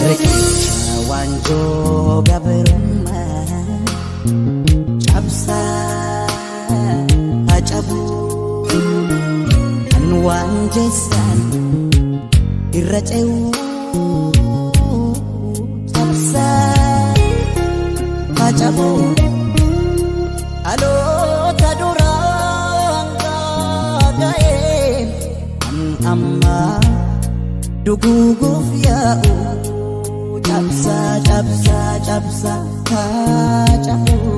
Riqicha waanjoo gabrummaa cabsaa cabuu kan waan jeessan irra ce'uu cabsaa cabuu dhaloota duraan gaaga'een kan ammaa duguuguuf yaa'u cabsaa cabsaa cabsaa cabuu.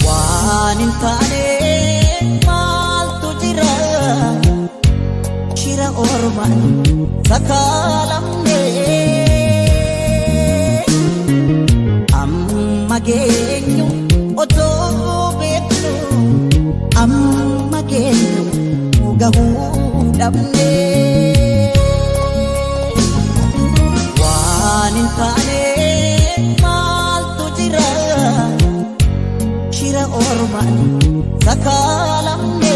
Waan hin taane maaltu jira shira ormaan sakaalamne amma geenyu otoo beeknu amma geenyu gahuu dhabne waan hin taane maaltu jira shira ormaan sakaalamne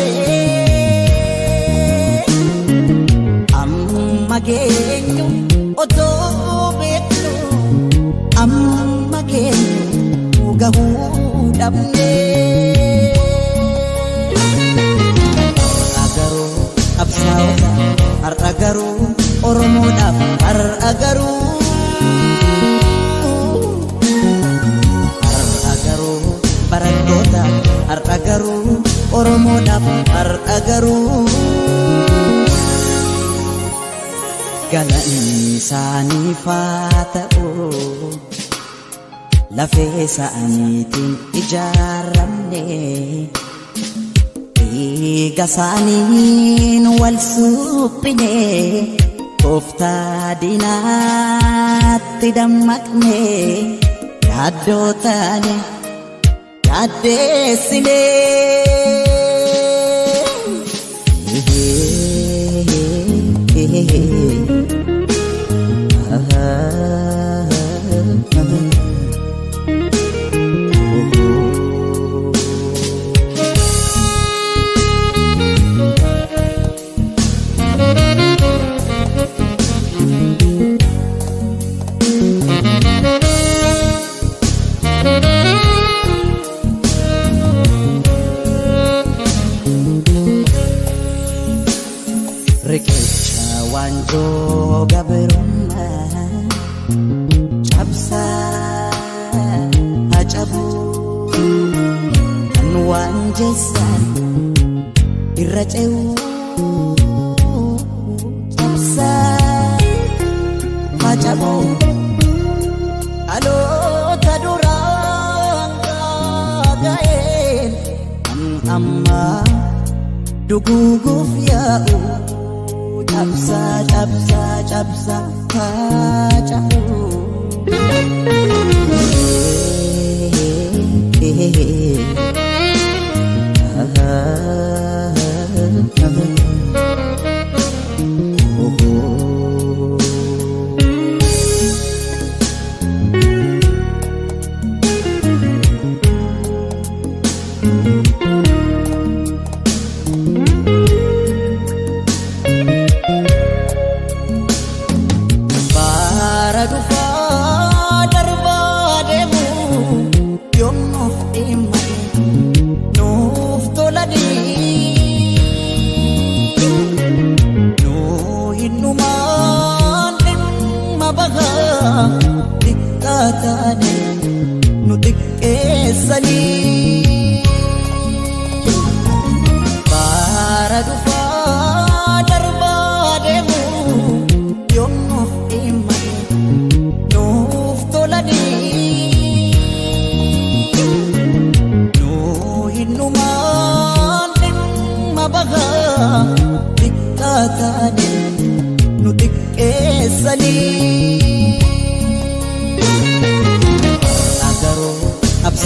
amma geenyu otoo beeknu amma geenyu gahuu dhabne. Har'a garuu qabsaa'ota har'a garuu Oromoodhaaf har'a garuu har'a garuu barattoota har'a garuu Oromoodhaaf har'a garuu galanni isaaniif haa ta'u lafee isaaniitiin ijaaramne dhiiga isaaniin wal suphine tooftaa diinaatti dammaqne yaaddoo taane yaaddeessine. Riqicha waanjoo gabrummaa cabsaa cabuu kan waan jeessan irra ce'uu cabsaa cabuu dhaloota duraan gaaga'een kan ammaa duguuguuf yaa'u cabsaa cabsaa cabsaa cabuu. Bara dhufaa darbaa deemu yoom nuuf dhimmame nuuf tolanii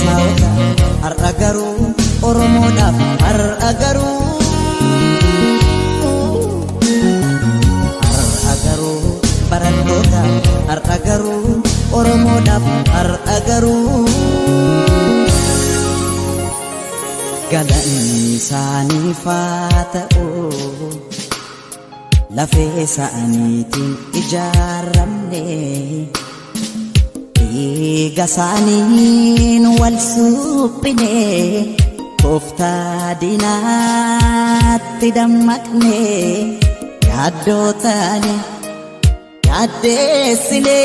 Qabsaa'ota har'a garuu Oromoodhaaf har'a garuu har'a garuu barattoota har'a garuu Oromoodhaaf har'a garuu galanni isaaniif haa ta'u lafee isaaniitiin ijaaramne dhiiga isaaniin wal suphine tooftaa diinaatti dammaqne yaaddoo taane yaaddeessine.